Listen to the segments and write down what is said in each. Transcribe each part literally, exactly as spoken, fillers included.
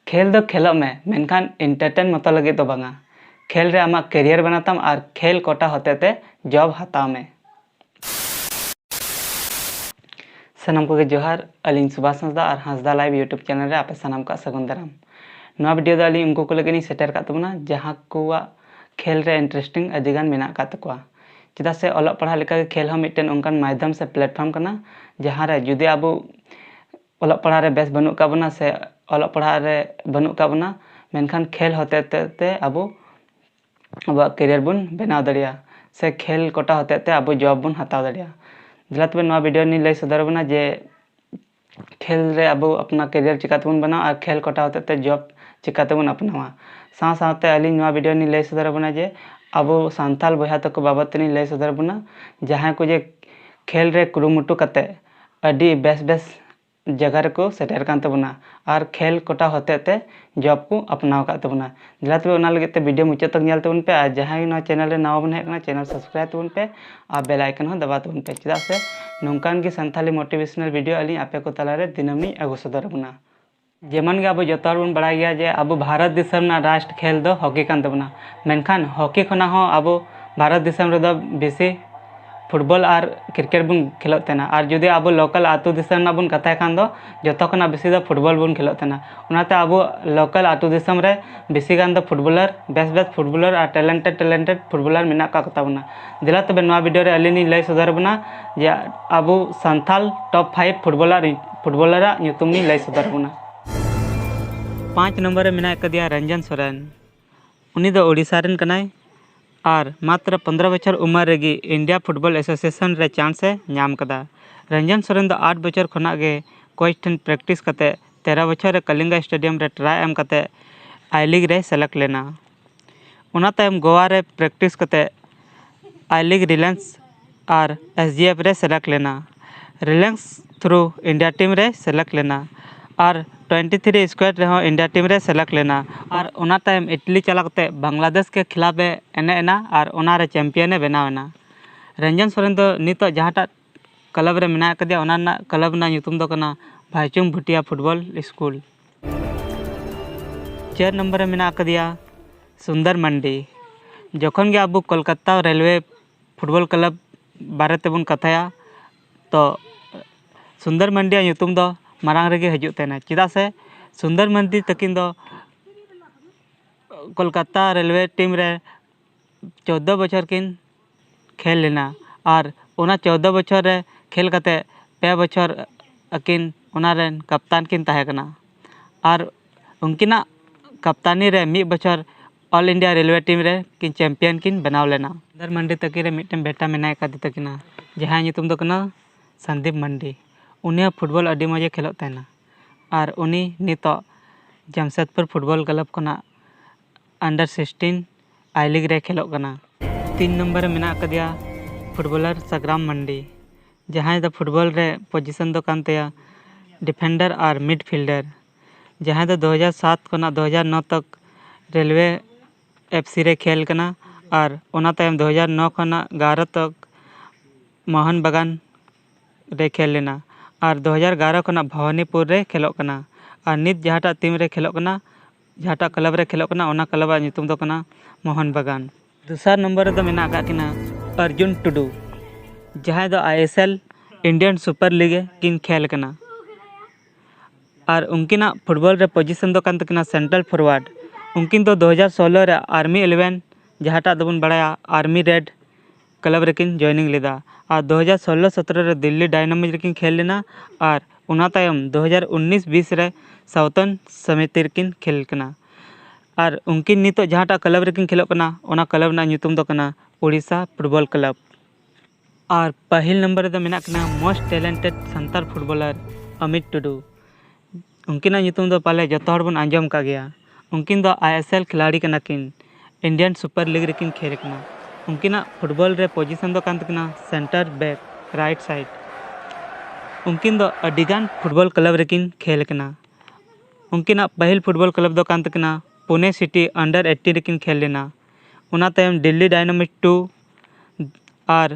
ᱠᱷᱮᱞ ᱫᱚ ᱠᱷᱮᱞᱚᱜ ᱢᱮ, ᱢᱮᱱᱠᱷᱟᱱ entertain ᱢᱚᱛᱚ ᱞᱟᱹᱜᱤᱫ ᱫᱚ ᱵᱟᱝᱟ᱾ ᱠᱷᱮᱞ ᱨᱮ ᱟᱢᱟᱜ career ᱵᱮᱱᱟᱣ ᱛᱟᱢ ᱟᱨ ᱠᱷᱮᱞ ᱠᱳᱴᱟ ᱦᱚᱛᱮᱛᱮ job ᱦᱟᱛᱟᱣ ᱢᱮ᱾ ᱥᱟᱱᱟᱢ ᱠᱚᱜᱮ ᱡᱚᱦᱟᱨ, ᱟᱹᱞᱤᱧ ᱥᱩᱵᱷᱟᱥ ᱦᱟᱸᱥᱫᱟ ᱟᱨ ᱦᱟᱸᱥᱫᱟ Live YouTube channel ᱨᱮ ᱟᱯᱮ ᱥᱟᱱᱟᱢ ᱠᱚᱣᱟᱜ ᱥᱟᱹᱜᱩᱱ ᱫᱟᱨᱟᱢ᱾ ᱱᱚᱣᱟ video ᱫᱚ ᱟᱹᱞᱤᱧ ᱩᱱᱠᱩ ᱠᱚ ᱞᱟᱹᱜᱤᱫ ᱞᱤᱧ ᱥᱮᱴᱮᱨ ᱠᱟᱜ ᱛᱟᱵᱚᱱᱟ, ᱡᱟᱦᱟᱸ ᱠᱚᱣᱟᱜ ᱠᱷᱮᱞ ᱨᱮ interesting ᱟᱹᱰᱤ ᱜᱟᱱ ᱢᱮᱱᱟᱜ ᱟᱠᱟᱫ ᱛᱟᱠᱚᱣᱟ᱾ ᱪᱮᱫᱟᱜ ᱥᱮ ᱚᱞᱚᱜ ᱯᱟᱲᱦᱟᱜ ᱞᱮᱠᱟᱜᱮ ᱠᱷᱮᱞ ᱦᱚᱸ ᱢᱤᱫᱴᱮᱱ ᱚᱱᱠᱟᱱ ᱢᱟᱫᱽᱫᱷᱚᱢ ᱥᱮ platform ᱠᱟᱱᱟ, ᱡᱟᱦᱟᱸ ᱨᱮ ᱡᱩᱫᱤ ᱟᱵᱚ ᱚᱞᱚᱜ ᱯᱟᱲᱦᱟᱜ ᱨᱮ ᱵᱮᱥ ᱵᱟᱹᱱᱩᱜ ᱟᱠᱟᱫ ᱵᱚᱱᱟ ᱥᱮ ᱚᱞᱚᱜ ᱯᱟᱲᱦᱟᱜ ᱨᱮ ᱵᱟᱹᱱᱩᱜ ᱟᱠᱟᱫ ᱵᱚᱱᱟ, ᱢᱮᱱᱠᱷᱟᱱ ᱠᱷᱮᱞ ᱦᱚᱛᱮᱛᱮ ᱟᱵᱚ ᱟᱵᱚᱣᱟᱜ career ᱵᱚᱱ ᱵᱮᱱᱟᱣ ᱫᱟᱲᱮᱭᱟᱜᱼᱟ ᱥᱮ ᱠᱷᱮᱞ ᱠᱳᱴᱟ ᱦᱚᱛᱮᱛᱮ ᱟᱵᱚ job ᱵᱚᱱ ᱦᱟᱛᱟᱣ ᱫᱟᱲᱮᱭᱟᱜᱼᱟ᱾ ᱫᱮᱞᱟ ᱛᱚᱵᱮ ᱱᱚᱣᱟ video ᱨᱮᱞᱤᱧ ᱞᱟᱹᱭ ᱥᱚᱫᱚᱨ ᱟᱵᱚᱱᱟ ᱡᱮ ᱠᱷᱮᱞ ᱨᱮ ᱟᱵᱚ ᱟᱯᱱᱟ career ᱪᱤᱠᱟᱹ ᱛᱮᱵᱚᱱ ᱵᱮᱱᱟᱣᱟ ᱟᱨ ᱠᱷᱮᱞ ᱠᱳᱴᱟ ᱦᱚᱛᱮᱛᱮ job ᱪᱤᱠᱟᱹ ᱛᱮᱵᱚᱱ ᱟᱯᱱᱟᱣᱟ᱾ ᱥᱟᱶ ᱥᱟᱶᱛᱮ ᱟᱹᱞᱤᱧ ᱱᱚᱣᱟ video ᱨᱮᱞᱤᱧ ᱞᱟᱹᱭ ᱥᱚᱫᱚᱨ ᱟᱵᱚᱱᱟ ᱡᱮ ᱟᱵᱚ ᱥᱟᱱᱛᱟᱞ ᱵᱚᱭᱦᱟ ᱛᱟᱠᱚ ᱵᱟᱵᱚᱫ ᱛᱮᱞᱤᱧ ᱞᱟᱹᱭ ᱥᱚᱫᱚᱨ ᱟᱵᱚᱱᱟ, ᱡᱟᱦᱟᱸᱭ ᱠᱚ ᱡᱮ ᱠᱷᱮᱞ ᱨᱮ ᱠᱩᱨᱩᱢᱩᱴᱩ ᱠᱟᱛᱮ ᱟᱹᱰᱤ ᱵᱮᱥ ᱵᱮᱥ ᱡᱟᱭᱜᱟ ᱨᱮᱠᱚ ᱥᱮᱴᱮᱨ ᱠᱟᱱ ᱛᱟᱵᱚᱱᱟ ᱟᱨ ᱠᱷᱮᱞ ᱠᱳᱴᱟ ᱦᱚᱛᱮᱛᱮ job ᱠᱚ ᱟᱯᱱᱟᱣ ᱟᱠᱟᱫ ᱛᱟᱵᱚᱱᱟ᱾ ᱫᱮᱞᱟ ᱛᱚᱵᱮ ᱚᱱᱟ ᱞᱟᱹᱜᱤᱫ ᱛᱮ video ᱢᱩᱪᱟᱹᱫ ᱛᱚᱠ ᱧᱮᱞ ᱛᱟᱵᱚᱱ ᱯᱮ ᱟᱨ ᱡᱟᱦᱟᱸᱭ ᱱᱚᱣᱟ channel ᱨᱮ ᱱᱟᱣᱟ ᱵᱚᱱ ᱦᱮᱡ ᱟᱠᱟᱱᱟ, channel subscribe ᱛᱟᱵᱚᱱ ᱯᱮ ᱟᱨ bell icon ᱦᱚᱸ ᱫᱟᱵᱟᱣ ᱛᱟᱵᱚᱱ ᱯᱮ, ᱪᱮᱫᱟᱜ ᱥᱮ ᱱᱚᱝᱠᱟᱱ ᱜᱮ ᱥᱟᱱᱛᱟᱞᱤ motivational video ᱟᱹᱞᱤᱧ ᱟᱯᱮ ᱠᱚ ᱛᱟᱞᱟᱨᱮ ᱫᱤᱱᱟᱹᱢ ᱞᱤᱧ ᱟᱹᱜᱩ ᱥᱚᱫᱚᱨ ᱟᱵᱚᱱᱟ᱾ ᱡᱮᱢᱚᱱ ᱜᱮ ᱟᱵᱚ ᱡᱚᱛᱚ ᱦᱚᱲ ᱵᱚᱱ ᱵᱟᱲᱟᱭ ᱜᱮᱭᱟ ᱡᱮ ᱟᱵᱚ ᱵᱷᱟᱨᱚᱛ ᱫᱤᱥᱚᱢ ᱨᱮᱱᱟᱜ ᱨᱟᱥᱴᱨ ᱠᱷᱮᱞ ᱫᱚ ᱦᱚᱠᱤ ᱠᱟᱱ ᱛᱟᱵᱚᱱᱟ, ᱢᱮᱱᱠᱷᱟᱱ ᱦᱚᱠᱤ ᱠᱷᱚᱱᱟᱜ ᱦᱚᱸ ᱟᱵᱚ ᱵᱷᱟᱨᱚᱛ ᱫᱤᱥᱚᱢ ᱨᱮᱫᱚ ᱵᱮᱥᱤ ᱯᱷᱩᱴᱵᱚᱞ ᱟᱨ ᱠᱨᱤᱠᱮᱴ ᱵᱚᱱ ᱠᱷᱮᱞᱳᱜ ᱛᱟᱦᱮᱱᱟ᱾ ᱟᱨ ᱡᱩᱫᱤ ᱟᱵᱚ local ᱟᱹᱛᱩ ᱫᱤᱥᱚᱢ ᱨᱮᱱᱟᱜ ᱵᱚᱱ ᱠᱟᱛᱷᱟᱭ ᱠᱷᱟᱱ ᱫᱚ ᱡᱚᱛᱚ ᱠᱷᱚᱱᱟᱜ ᱵᱮᱥᱤ ᱫᱚ ᱯᱷᱩᱴᱵᱚᱞ ᱵᱚᱱ ᱠᱷᱮᱞᱳᱜ ᱛᱟᱦᱮᱱᱟ᱾ ᱚᱱᱟᱛᱮ ᱟᱵᱚ local ᱟᱹᱛᱩ ᱫᱤᱥᱚᱢ ᱨᱮ ᱵᱮᱥᱤ ᱜᱟᱱ ᱫᱚ ᱯᱷᱩᱴᱵᱚᱞᱟᱨ, ᱵᱮᱥ ᱵᱮᱥ ᱯᱷᱩᱴᱵᱚᱞᱟᱨ ᱟᱨ talented talented ᱯᱷᱩᱴᱵᱚᱞᱟᱨ ᱢᱮᱱᱟᱜ ᱟᱠᱟᱫ ᱠᱚ ᱛᱟᱵᱚᱱᱟ᱾ ᱫᱮᱞᱟ ᱛᱚᱵᱮ ᱱᱚᱣᱟ video ᱨᱮ ᱟᱹᱞᱤᱧ ᱞᱤᱧ ᱞᱟᱹᱭ ᱥᱚᱫᱚᱨ ᱟᱵᱚᱱᱟ ᱡᱮ ᱟᱵᱚ ᱥᱟᱱᱛᱟᱞ top five ᱯᱷᱩᱴᱵᱚᱞᱟᱨ ᱯᱷᱩᱴᱵᱚᱞᱟᱨᱟᱜ ᱧᱩᱛᱩᱢ ᱞᱤᱧ ᱞᱟᱹᱭ ᱥᱚᱫᱚᱨ ᱟᱵᱚᱱᱟ᱾ ᱯᱟᱸᱪ ᱱᱚᱢᱵᱚᱨ ᱨᱮ ᱢᱮᱱᱟᱜ ᱟᱠᱟᱫᱮᱭᱟ ᱨᱚᱧᱡᱚᱱ ᱥᱚᱨᱮᱱ᱾ ᱩᱱᱤ ᱫᱚ ᱳᱰᱤᱥᱟ ᱨᱮᱱ ᱠᱟᱱᱟᱭ ᱟᱨ ᱢᱟᱛᱨᱚ ᱯᱚᱱᱫᱽᱨᱚ ᱵᱚᱪᱷᱚᱨ ᱩᱢᱮᱨ ᱨᱮᱜᱮ India Football Association ᱨᱮ chance ᱮ ᱧᱟᱢ ᱠᱟᱫᱟ᱾ ᱨᱚᱧᱡᱚᱱ ᱥᱚᱨᱮᱱ ᱫᱚ ᱟᱴ ᱵᱚᱪᱷᱚᱨ ᱠᱷᱚᱱᱟᱜ ᱜᱮ coach ᱴᱷᱮᱱ practice ᱠᱟᱛᱮ ᱛᱮᱨᱚ ᱵᱚᱪᱷᱚᱨ ᱨᱮ ᱠᱟᱞᱤᱝᱜᱟ stadium ᱨᱮ try ᱮᱢ ᱠᱟᱛᱮ I League ᱨᱮᱭ select ᱞᱮᱱᱟ᱾ ᱚᱱᱟ ᱛᱟᱭᱚᱢ ᱜᱳᱣᱟ ᱨᱮ practice ᱠᱟᱛᱮ I League, Reliance R S G F ᱨᱮ select ᱞᱮᱱᱟ᱾ Reliance through India team ᱨᱮ select ᱞᱮᱱᱟ ᱟᱨ twenty three squad ᱨᱮᱦᱚᱸ India team ᱨᱮ select ᱞᱮᱱᱟ᱾ ᱟᱨ ᱚᱱᱟ ᱛᱟᱭᱚᱢ ᱤᱴᱞᱤ ᱪᱟᱞᱟᱣ ᱠᱟᱛᱮ ᱵᱟᱝᱞᱟᱫᱮᱥ ᱠᱮ ᱠᱷᱤᱞᱟᱯ ᱮ ᱮᱱᱮᱡ ᱮᱱᱟ ᱟᱨ ᱚᱱᱟ ᱨᱮ champion ᱮ ᱵᱮᱱᱟᱣ ᱮᱱᱟ᱾ ᱨᱚᱧᱡᱚᱱ ᱥᱚᱨᱮᱱ ᱫᱚ ᱱᱤᱛᱚᱜ ᱡᱟᱦᱟᱸᱴᱟᱜ club ᱨᱮ ᱢᱮᱱᱟᱜ ᱟᱠᱟᱫᱮᱭᱟ, ᱚᱱᱟ ᱨᱮᱱᱟᱜ club ᱨᱮᱱᱟᱜ ᱧᱩᱛᱩᱢ ᱫᱚ ᱠᱟᱱᱟ ᱵᱷᱟᱭᱪᱩᱝ ᱵᱷᱩᱴᱤᱭᱟ ᱯᱷᱩᱴᱵᱚᱞ ᱥᱠᱩᱞ᱾ ᱪᱟᱨ ᱱᱚᱢᱵᱚᱨ ᱨᱮ ᱢᱮᱱᱟᱜ ᱟᱠᱟᱫᱮᱭᱟ ᱥᱩᱱᱫᱚᱨ ᱢᱟᱱᱰᱤ᱾ ᱡᱚᱠᱷᱚᱱ ᱜᱮ ᱟᱵᱚ ᱠᱳᱞᱠᱟᱛᱟ ᱨᱮᱞᱣᱮ ᱯᱷᱩᱴᱵᱚᱞ ᱠᱞᱟᱵᱽ ᱵᱟᱨᱮ ᱛᱮᱵᱚᱱ ᱠᱟᱛᱷᱟᱭᱟ, ᱛᱚ ᱥᱩᱱᱫᱚᱨ ᱢᱟᱱᱰᱤᱭᱟᱜ ᱧᱩᱛᱩᱢ ᱫᱚ ᱢᱟᱲᱟᱝ ᱨᱮᱜᱮ ᱦᱤᱡᱩᱜ ᱛᱟᱦᱮᱱᱟ, ᱪᱮᱫᱟᱜ ᱥᱮ ᱥᱩᱱᱫᱚᱨ ᱢᱟᱱᱰᱤ ᱛᱟᱹᱠᱤᱱ ᱫᱚ ᱠᱳᱞᱠᱟᱛᱟ ᱨᱮᱞᱣᱮ ᱴᱤᱢ ᱨᱮ ᱪᱳᱫᱫᱳ ᱵᱚᱪᱷᱚᱨ ᱠᱤᱱ ᱠᱷᱮᱞ ᱞᱮᱱᱟ ᱟᱨ ᱚᱱᱟ ᱪᱳᱫᱫᱳ ᱵᱚᱪᱷᱚᱨ ᱨᱮ ᱠᱷᱮᱞ ᱠᱟᱛᱮ ᱯᱮ ᱵᱚᱪᱷᱚᱨ ᱟᱹᱠᱤᱱ ᱚᱱᱟ ᱨᱮᱱ ᱠᱟᱯᱛᱟᱱ ᱠᱤᱱ ᱛᱟᱦᱮᱸ ᱠᱟᱱᱟ ᱟᱨ ᱩᱱᱠᱤᱱᱟᱜ ᱠᱟᱯᱛᱟᱱᱤ ᱨᱮ ᱢᱤᱫ ᱵᱚᱪᱷᱚᱨ ᱚᱞ ᱤᱱᱰᱤᱭᱟ ᱨᱮᱞᱣᱮ ᱴᱤᱢ ᱨᱮ ᱠᱤᱱ ᱪᱟᱢᱯᱤᱭᱟᱱ ᱠᱤᱱ ᱵᱮᱱᱟᱣ ᱞᱮᱱᱟ᱾ ᱥᱩᱱᱫᱚᱨ ᱢᱟᱱᱰᱤ ᱛᱟᱹᱠᱤᱱ ᱨᱮ ᱢᱤᱫᱴᱮᱱ ᱵᱮᱴᱟ ᱢᱮᱱᱟᱭ ᱠᱟᱫᱮ ᱛᱟᱹᱠᱤᱱᱟ, ᱡᱟᱦᱟᱸᱭ ᱧᱩᱛᱩᱢ ᱫᱚ ᱠᱟᱱᱟ ᱥᱟᱱᱫᱤᱯ ᱢᱟᱱᱰᱤ᱾ ᱩᱱᱤ ᱦᱚᱸ ᱯᱷᱩᱴᱵᱚᱞ ᱟᱹᱰᱤ ᱢᱚᱡᱽ ᱮ ᱠᱷᱮᱞᱳᱜ ᱛᱟᱦᱮᱱᱟ ᱟᱨ ᱩᱱᱤ ᱱᱤᱛᱚᱜ ᱡᱟᱢᱥᱮᱫᱽᱯᱩᱨ ᱯᱷᱩᱴᱵᱚᱞ ᱠᱞᱟᱵᱽ ᱠᱷᱚᱱᱟᱜ under sixteen I League ᱨᱮ ᱠᱷᱮᱞᱳᱜ ᱠᱟᱱᱟ᱾ ᱛᱤᱱ ᱱᱚᱢᱵᱚᱨ ᱨᱮ ᱢᱮᱱᱟᱜ ᱟᱠᱟᱫᱮᱭᱟ ᱯᱷᱩᱴᱵᱚᱞᱟᱨ ᱥᱟᱜᱽᱨᱟᱢ ᱢᱟᱱᱰᱤ, ᱡᱟᱦᱟᱸᱭ ᱫᱚ ᱯᱷᱩᱴᱵᱚᱞ ᱨᱮ ᱯᱚᱡᱤᱥᱚᱱ ᱫᱚ ᱠᱟᱱ ᱛᱟᱭᱟ ᱰᱤᱯᱷᱮᱱᱰᱟᱨ ᱟᱨ ᱢᱤᱰᱯᱷᱤᱞᱰᱟᱨ, ᱡᱟᱦᱟᱸᱭ ᱫᱚ ᱫᱩ ᱦᱟᱡᱟᱨ ᱥᱟᱛ ᱠᱷᱚᱱᱟᱜ ᱫᱩ ᱦᱟᱡᱟᱨ ᱱᱚ ᱛᱚᱠ ᱨᱮᱞᱣᱮ ᱮᱯᱷ ᱥᱤ ᱨᱮ ᱠᱷᱮᱞ ᱠᱟᱱᱟ ᱟᱨ ᱚᱱᱟ ᱛᱟᱭᱚᱢ ᱫᱩ ᱦᱟᱡᱟᱨ ᱱᱚ ᱠᱷᱚᱱᱟᱜ ᱮᱜᱟᱨᱚ ᱛᱚᱠ ᱢᱳᱦᱚᱱ ᱵᱟᱜᱟᱱ ᱨᱮ ᱠᱷᱮᱞ ᱞᱮᱱᱟ ᱟᱨ ᱫᱩ ᱦᱟᱡᱟᱨ ᱮᱜᱟᱨᱚ ᱠᱷᱚᱱᱟᱜ ᱵᱷᱚᱵᱟᱱᱤᱯᱩᱨ ᱨᱮ ᱠᱷᱮᱞᱳᱜ ᱠᱟᱱᱟ ᱟᱨ ᱱᱤᱛ ᱡᱟᱦᱟᱸᱴᱟᱜ ᱴᱤᱢ ᱨᱮ ᱠᱷᱮᱞᱳᱜ ᱠᱟᱱᱟ, ᱡᱟᱦᱟᱸᱴᱟᱜ ᱠᱞᱟᱵᱽ ᱨᱮ ᱠᱷᱮᱞᱳᱜ ᱠᱟᱱᱟ, ᱚᱱᱟ ᱠᱞᱟᱵᱽ ᱟᱜ ᱧᱩᱛᱩᱢ ᱫᱚ ᱠᱟᱱᱟ ᱢᱳᱦᱚᱱ ᱵᱟᱜᱟᱱ᱾ ᱫᱚᱥᱟᱨ ᱱᱚᱢᱵᱚᱨ ᱨᱮᱫᱚ ᱢᱮᱱᱟᱜ ᱟᱠᱟᱫ ᱠᱤᱱᱟ ᱟᱨᱡᱩᱱ ᱴᱩᱰᱩ, ᱡᱟᱦᱟᱸᱭ ᱫᱚ I S L Indian Super League ᱠᱤᱱ ᱠᱷᱮᱞ ᱠᱟᱱᱟ ᱟᱨ ᱩᱱᱠᱤᱱᱟᱜ ᱯᱷᱩᱴᱵᱚᱞ ᱨᱮ ᱯᱚᱡᱤᱥᱚᱱ ᱫᱚ ᱠᱟᱱ ᱛᱟᱹᱠᱤᱱᱟ ᱥᱮᱱᱴᱨᱟᱞ ᱯᱷᱚᱨᱣᱟᱨᱰ᱾ ᱩᱱᱠᱤᱱ ᱫᱚ ᱫᱩ ᱦᱟᱡᱟᱨ ᱥᱳᱞᱞᱳ ᱨᱮ ᱟᱨᱢᱤ ᱤᱞᱮᱵᱷᱮᱱ, ᱡᱟᱦᱟᱸᱴᱟᱜ ᱫᱚᱵᱚᱱ ᱵᱟᱲᱟᱭᱟ ᱟᱨᱢᱤ ᱨᱮᱰ ᱠᱞᱟᱵᱽ ᱨᱮᱠᱤᱱ ᱡᱚᱭᱮᱱᱤᱝ ᱞᱮᱫᱟ ᱟᱨ ᱫᱩ ᱦᱟᱡᱟᱨ ᱥᱳᱞᱞᱳ ᱥᱚᱛᱨᱚ ᱨᱮ ᱫᱤᱞᱞᱤ ᱰᱟᱭᱱᱟᱢᱤᱠᱥ ᱨᱮᱠᱤᱱ ᱠᱷᱮᱞ ᱞᱮᱱᱟ ᱟᱨ ᱚᱱᱟ ᱛᱟᱭᱚᱢ ᱫᱩ ᱦᱟᱡᱟᱨ ᱩᱱᱱᱤᱥ ᱵᱤᱥ ᱨᱮ ᱥᱟᱣᱛᱚᱱ ᱥᱚᱢᱤᱛᱤ ᱨᱮᱠᱤᱱ ᱠᱷᱮᱞ ᱠᱟᱱᱟ᱾ ᱟᱨ ᱩᱱᱠᱤᱱ ᱱᱤᱛᱚᱜ ᱡᱟᱦᱟᱸᱴᱟᱜ ᱠᱞᱟᱵᱽ ᱨᱮᱠᱤᱱ ᱠᱷᱮᱞᱳᱜ ᱠᱟᱱᱟ, ᱚᱱᱟ ᱠᱞᱟᱵᱽ ᱨᱮᱱᱟᱜ ᱧᱩᱛᱩᱢ ᱫᱚ ᱠᱟᱱᱟ ᱳᱰᱤᱥᱟ ᱯᱷᱩᱴᱵᱚᱞ ᱠᱞᱟᱵᱽ᱾ ᱟᱨ ᱯᱟᱹᱦᱤᱞ ᱱᱚᱢᱵᱚᱨ ᱨᱮᱫᱚ ᱢᱮᱱᱟᱜ ᱠᱤᱱᱟ most talented ᱥᱟᱱᱛᱟᱲ ᱯᱷᱩᱴᱵᱚᱞᱟᱨ ᱟᱢᱤᱛ ᱴᱩᱰᱩ᱾ ᱩᱱᱠᱤᱱᱟᱜ ᱧᱩᱛᱩᱢ ᱫᱚ ᱯᱟᱞᱮ ᱡᱚᱛᱚ ᱦᱚᱲ ᱵᱚᱱ ᱟᱸᱡᱚᱢ ᱠᱟᱜ ᱜᱮᱭᱟ᱾ ᱩᱱᱠᱤᱱ ᱫᱚ ᱟᱭ ᱮᱥ ᱮᱞ ᱠᱷᱤᱞᱟᱲᱤ ᱠᱟᱱᱟ ᱠᱤᱱ, Indian Super League ᱨᱮᱠᱤᱱ ᱠᱷᱮᱞ ᱠᱟᱱᱟ᱾ ᱩᱱᱠᱤᱱᱟᱜ ᱯᱷᱩᱴᱵᱚᱞ ᱨᱮ ᱯᱚᱡᱤᱥᱚᱱ ᱫᱚ ᱠᱟᱱ ᱛᱟᱹᱠᱤᱱᱟ ᱥᱮᱱᱴᱟᱨ ᱵᱮᱠ, ᱨᱟᱭᱤᱴ ᱥᱟᱭᱤᱰ᱾ ᱩᱱᱠᱤᱱ ᱫᱚ ᱟᱹᱰᱤᱜᱟᱱ ᱯᱷᱩᱴᱵᱚᱞ ᱠᱞᱟᱵᱽ ᱨᱮᱠᱤᱱ ᱠᱷᱮᱞ ᱠᱟᱱᱟ᱾ ᱩᱱᱠᱤᱱᱟᱜ ᱯᱟᱹᱦᱤᱞ ᱯᱷᱩᱴᱵᱚᱞ ᱠᱞᱟᱵᱽ ᱫᱚ ᱠᱟᱱ ᱛᱟᱹᱠᱤᱱᱟ ᱯᱩᱱᱮ ᱥᱤᱴᱤ under eighteen ᱨᱮᱠᱤᱱ ᱠᱷᱮᱞ ᱞᱮᱱᱟ᱾ ᱚᱱᱟ ᱛᱟᱭᱚᱢ ᱫᱤᱞᱞᱤ ᱰᱟᱭᱱᱟᱢᱤᱠᱥ ᱴᱩ ᱟᱨ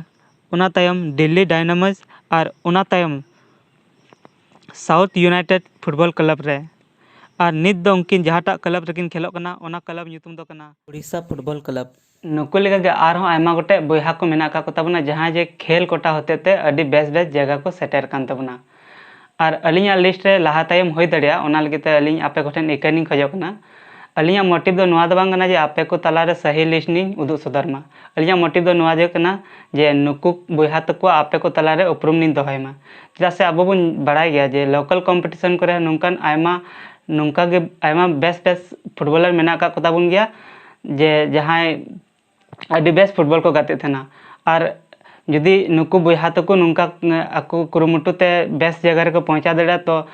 ᱚᱱᱟ ᱛᱟᱭᱚᱢ ᱫᱤᱞᱞᱤ ᱰᱟᱭᱱᱟᱢᱤᱠᱥ ᱟᱨ ᱚᱱᱟ ᱛᱟᱭᱚᱢ ᱥᱟᱣᱩᱛᱷ ᱤᱭᱩᱱᱟᱭᱴᱮᱰ ᱯᱷᱩᱴᱵᱚᱞ ᱠᱞᱟᱵᱽ ᱨᱮ᱾ ᱟᱨ ᱱᱤᱛ ᱫᱚ ᱩᱱᱠᱤᱱ ᱡᱟᱦᱟᱸᱴᱟᱜ ᱠᱞᱟᱵᱽ ᱨᱮᱠᱤᱱ ᱠᱷᱮᱞᱚᱜ ᱠᱟᱱᱟ, ᱚᱱᱟ ᱠᱞᱟᱵᱽ ᱧᱩᱛᱩᱢ ᱫᱚ ᱠᱟᱱᱟ ᱳᱰᱤᱥᱟ ᱯᱷᱩᱴᱵᱚᱞ ᱠᱞᱟᱵᱽ᱾ ᱱᱩᱠᱩ ᱞᱮᱠᱟᱜᱮ ᱟᱨᱦᱚᱸ ᱟᱭᱢᱟ ᱜᱚᱴᱮᱡ ᱵᱚᱭᱦᱟ ᱠᱚ ᱢᱮᱱᱟᱜ ᱟᱠᱟᱫ ᱠᱚ ᱛᱟᱵᱚᱱᱟ, ᱡᱟᱦᱟᱸᱭ ᱡᱮ ᱠᱷᱮᱞ ᱠᱚᱴᱟ ᱦᱚᱛᱮ ᱛᱮ ᱟᱹᱰᱤ ᱵᱮᱥ ᱵᱮᱥ ᱡᱟᱭᱜᱟ ᱠᱚ ᱥᱮᱴᱮᱨ ᱠᱟᱱ ᱛᱟᱵᱚᱱᱟ᱾ ᱟᱨ ᱟᱹᱞᱤᱧᱟᱜ ᱞᱤᱥᱴ ᱨᱮ ᱞᱟᱦᱟ ᱛᱟᱭᱚᱢ ᱦᱩᱭ ᱫᱟᱲᱮᱭᱟᱜᱼᱟ, ᱚᱱᱟ ᱞᱟᱹᱜᱤᱫ ᱛᱮ ᱟᱹᱞᱤᱧ ᱟᱯᱮ ᱠᱚᱴᱷᱮᱱ ᱤᱠᱟᱹ ᱞᱤᱧ ᱠᱷᱚᱡᱚᱜ ᱠᱟᱱᱟ᱾ ᱟᱹᱞᱤᱧᱟᱜ ᱢᱳᱴᱤᱵᱷ ᱫᱚ ᱱᱚᱣᱟ ᱫᱚ ᱵᱟᱝ ᱠᱟᱱᱟ ᱡᱮ ᱟᱯᱮ ᱠᱚ ᱛᱟᱞᱟᱨᱮ ᱥᱟᱹᱦᱤ ᱞᱤᱥᱴ ᱞᱤᱧ ᱩᱫᱩᱜ ᱥᱚᱫᱚᱨ ᱢᱟ᱾ ᱟᱹᱞᱤᱧᱟᱜ ᱢᱳᱴᱤᱵᱷ ᱫᱚ ᱱᱚᱣᱟ ᱜᱮ ᱠᱟᱱᱟ ᱡᱮ ᱱᱩᱠᱩ ᱵᱚᱭᱦᱟ ᱛᱟᱠᱚᱣᱟᱜ ᱟᱯᱮ ᱠᱚ ᱛᱟᱞᱟᱨᱮ ᱩᱯᱨᱩᱢ ᱞᱤᱧ ᱫᱚᱦᱚᱭ ᱢᱟ᱾ ᱪᱮᱫᱟᱜ ᱥᱮ ᱟᱵᱚ ᱵᱚᱱ ᱵᱟᱲᱟᱭ ᱜᱮᱭᱟ ᱡᱮ ᱞᱳᱠᱟᱞ ᱠᱚᱢᱯᱤᱴᱤᱥᱚᱱ ᱠᱚᱨᱮ ᱱᱚᱝᱠᱟᱱ ᱟᱭᱢᱟ, ᱱᱚᱝᱠᱟ ᱜᱮ ᱟᱭᱢᱟ ᱵᱮᱥ ᱵᱮᱥ ᱯᱷᱩᱴᱵᱚᱞᱟᱨ ᱢᱮᱱᱟᱜ ᱟᱠᱟᱫ ᱠᱚ ᱛᱟᱵᱚᱱ ᱜᱮᱭᱟ, ᱡᱮ ᱡᱟᱦᱟᱸᱭ ᱟᱹᱰᱤ ᱵᱮᱥ ᱯᱷᱩᱴᱵᱚᱞ ᱠᱚ ᱜᱟᱛᱮᱜ ᱛᱟᱦᱮᱱᱟ᱾ ᱟᱨ ᱡᱩᱫᱤ ᱱᱩᱠᱩ ᱵᱚᱭᱦᱟ ᱛᱟᱠᱚ ᱱᱚᱝᱠᱟ ᱟᱠᱚ ᱠᱩᱨᱩᱢᱩᱴᱩ ᱛᱮ ᱵᱮᱥ ᱡᱟᱭᱜᱟ ᱨᱮᱠᱚ ᱯᱳᱸᱪᱷᱟᱣ ᱫᱟᱲᱮᱭᱟᱜᱼᱟ, ᱛᱚ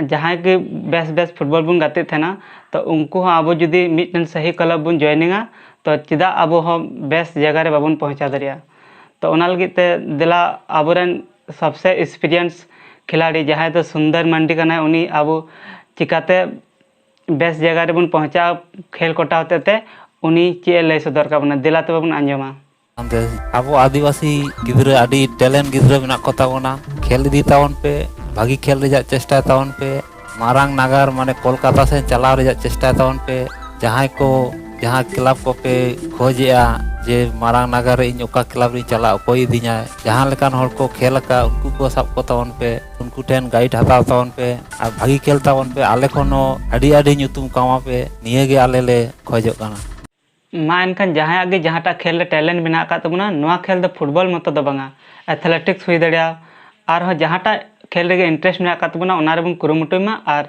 ᱡᱟᱦᱟᱸᱭ ᱜᱮ ᱵᱮᱥ ᱵᱮᱥ ᱯᱷᱩᱴᱵᱚᱞ ᱵᱚᱱ ᱜᱟᱛᱮᱜ ᱛᱟᱦᱮᱱᱟ, ᱛᱚ ᱩᱱᱠᱩ ᱦᱚᱸ ᱟᱵᱚ ᱡᱩᱫᱤ ᱢᱤᱫᱴᱮᱱ ᱥᱟᱹᱦᱤ ᱠᱞᱟᱵᱽ ᱵᱚᱱ ᱡᱚᱭᱮᱱᱤᱝᱟ, ᱛᱚ ᱪᱮᱫᱟᱜ ᱟᱵᱚ ᱦᱚᱸ ᱵᱮᱥ ᱡᱟᱭᱜᱟ ᱨᱮ ᱵᱟᱵᱚᱱ ᱯᱳᱸᱪᱷᱟᱣ ᱫᱟᱲᱮᱭᱟᱜᱼᱟ? ᱛᱚ ᱚᱱᱟ ᱞᱟᱹᱜᱤᱫ ᱛᱮ ᱫᱮᱞᱟ ᱟᱵᱚᱨᱮᱱ ᱥᱚᱵᱥᱮ ᱮᱠᱥᱯᱤᱨᱤᱭᱮᱱᱥ ᱠᱷᱤᱞᱟᱲᱤ ᱡᱟᱦᱟᱸᱭ ᱫᱚ ᱥᱩᱱᱫᱚᱨ ᱢᱟᱱᱰᱤ ᱠᱟᱱᱟᱭ, ᱩᱱᱤ ᱟᱵᱚ ᱪᱤᱠᱟᱛᱮ ᱵᱮᱥ ᱡᱟᱭᱜᱟ ᱨᱮᱵᱚᱱ ᱯᱳᱸᱪᱷᱟᱣ ᱠᱷᱮᱞ ᱠᱚᱴᱟ ᱦᱚᱛᱮ ᱛᱮ ᱩᱱᱤ ᱪᱮᱫ ᱮ ᱞᱟᱹᱭ ᱥᱚᱫᱚᱨ ᱠᱟᱜ ᱵᱚᱱᱟ, ᱫᱮᱞᱟ ᱛᱚᱵᱮ ᱵᱚᱱ ᱟᱸᱡᱚᱢᱟ᱾ ᱟᱵᱚ ᱟᱹᱫᱤᱵᱟᱹᱥᱤ ᱜᱤᱫᱽᱨᱟᱹ ᱟᱹᱰᱤ ᱴᱮᱞᱮᱱᱴ ᱜᱤᱫᱽᱨᱟᱹ ᱢᱮᱱᱟᱜ ᱠᱚ ᱛᱟᱵᱚᱱᱟ᱾ ᱠᱷᱮᱞ ᱤᱫᱤ ᱛᱟᱵᱚᱱ ᱯᱮ, ᱵᱷᱟᱹᱜᱤ ᱠᱷᱮᱞ ᱨᱮᱭᱟᱜ ᱪᱮᱥᱴᱟᱭ ᱛᱟᱵᱚᱱ ᱯᱮ, ᱢᱟᱨᱟᱝ ᱱᱟᱜᱟᱨ ᱢᱟᱱᱮ ᱠᱳᱞᱠᱟᱛᱟ ᱥᱮᱫ ᱪᱟᱞᱟᱣ ᱨᱮᱭᱟᱜ ᱪᱮᱥᱴᱟᱭ ᱛᱟᱵᱚᱱ ᱯᱮ᱾ ᱡᱟᱦᱟᱸᱭ ᱠᱚ ᱡᱟᱦᱟᱸ ᱠᱞᱟᱵᱽ ᱠᱚᱯᱮ ᱠᱷᱚᱡᱮᱜᱼᱟ ᱡᱮ ᱢᱟᱨᱟᱝ ᱱᱟᱜᱟᱨ ᱨᱮ ᱤᱧ ᱚᱠᱟ ᱠᱞᱟᱵᱽ ᱨᱤᱧ ᱪᱟᱞᱟᱜᱼᱟ, ᱚᱠᱚᱭ ᱤᱫᱤᱧᱟᱭ, ᱡᱟᱦᱟᱸ ᱞᱮᱠᱟᱱ ᱦᱚᱲ ᱠᱚ ᱠᱷᱮᱞ ᱟᱠᱟᱫ ᱩᱱᱠᱩ ᱠᱚ ᱥᱟᱵ ᱠᱚ ᱛᱟᱵᱚᱱ ᱯᱮ, ᱩᱱᱠᱩ ᱴᱷᱮᱱ ᱜᱟᱭᱤᱰ ᱦᱟᱛᱟᱣ ᱛᱟᱵᱚᱱ ᱯᱮ ᱟᱨ ᱵᱷᱟᱹᱜᱤ ᱠᱷᱮᱞ ᱛᱟᱵᱚᱱ ᱯᱮ᱾ ᱟᱞᱮ ᱠᱷᱚᱱ ᱦᱚᱸ ᱟᱹᱰᱤ ᱟᱹᱰᱤ ᱧᱩᱛᱩᱢ ᱠᱟᱢᱟᱣ ᱯᱮ, ᱱᱤᱭᱟᱹ ᱜᱮ ᱟᱞᱮ ᱞᱮ ᱠᱷᱚᱡᱚᱜ ᱠᱟᱱᱟ᱾ ᱢᱟ ᱮᱱᱠᱷᱟᱱ ᱡᱟᱦᱟᱸᱭᱟᱜ ᱜᱮ ᱡᱟᱦᱟᱸᱴᱟᱜ ᱠᱷᱮᱞ ᱨᱮ ᱴᱮᱞᱮᱱᱴ ᱢᱮᱱᱟᱜ ᱟᱠᱟᱫ ᱛᱟᱵᱚᱱᱟ, ᱱᱚᱣᱟ ᱠᱷᱮᱞ ᱫᱚ ᱯᱷᱩᱴᱵᱚᱞ ᱢᱚᱛᱚ ᱫᱚ ᱵᱟᱝᱟ, ᱮᱛᱷᱞᱮᱴᱤᱠᱥ ᱦᱩᱭ ᱫᱟᱲᱮᱭᱟᱜᱼᱟ, ᱟᱨᱦᱚᱸ ᱡᱟᱦᱟᱸᱴᱟᱜ ᱠᱷᱮᱞ ᱨᱮᱜᱮ ᱤᱱᱴᱟᱨᱮᱥᱴ ᱢᱮᱱᱟᱜ ᱟᱠᱟᱫ ᱛᱟᱵᱚᱱᱟ ᱚᱱᱟ ᱨᱮᱵᱚᱱ ᱠᱩᱨᱩᱢᱩᱴᱩᱭ ᱢᱟ ᱟᱨ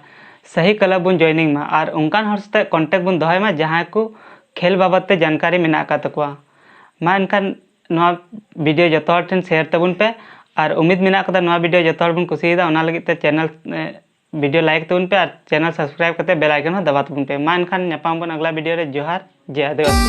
ᱥᱟᱹᱦᱤ ᱠᱞᱟᱵᱽ ᱵᱚᱱ ᱡᱚᱭᱮᱱᱤᱝ ᱢᱟ ᱟᱨ ᱚᱱᱠᱟᱱ ᱦᱚᱲ ᱥᱟᱛᱮ ᱠᱚᱱᱴᱮᱠᱴ ᱵᱚᱱ ᱫᱚᱦᱚᱭ ᱢᱟ ᱡᱟᱦᱟᱸᱭ ᱠᱚ ᱠᱷᱮᱞ ᱵᱟᱵᱚᱫ ᱛᱮ ᱡᱟᱱᱠᱟᱨᱤ ᱢᱮᱱᱟᱜ ᱟᱠᱟᱫ ᱛᱟᱠᱚᱣᱟ᱾ ᱢᱟ ᱮᱱᱠᱷᱟᱱ ᱱᱚᱣᱟ ᱵᱷᱤᱰᱤᱭᱳ ᱡᱚᱛᱚ ᱦᱚᱲ ᱴᱷᱮᱱ ᱥᱮᱭᱟᱨ ᱛᱟᱵᱚᱱ ᱯᱮ ᱟᱨ ᱩᱢᱤᱫ ᱢᱮᱱᱟᱜ ᱟᱠᱟᱫᱟ ᱱᱚᱣᱟ ᱵᱷᱤᱰᱤᱭᱳ ᱡᱚᱛᱚ ᱦᱚᱲ ᱵᱚᱱ ᱠᱩᱥᱤᱭᱟᱫᱟ, ᱚᱱᱟ ᱞᱟᱹᱜᱤᱫ ᱛᱮ ᱪᱮᱱᱮᱞ ᱵᱷᱤᱰᱤᱭᱳ ᱞᱟᱭᱤᱠ ᱛᱟᱵᱚᱱ ᱯᱮ ᱟᱨ ᱪᱮᱱᱮᱞ ᱥᱟᱵᱥᱠᱨᱟᱭᱤᱵ ᱠᱟᱛᱮ ᱵᱮᱞ ᱟᱭᱠᱚᱱ ᱦᱚᱸ ᱫᱟᱵᱟᱣ ᱛᱟᱵᱚᱱ ᱯᱮ᱾ ᱢᱟ ᱮᱱᱠᱷᱟᱱ ᱧᱟᱯᱟᱢ ᱵᱚᱱ ᱟᱜᱽᱞᱟ ᱵᱷᱤᱰᱤᱭᱳ ᱨᱮ᱾ ᱡᱚᱦᱟᱨ, ᱡᱮ ᱟᱹᱫᱤᱵᱟᱹᱥᱤ᱾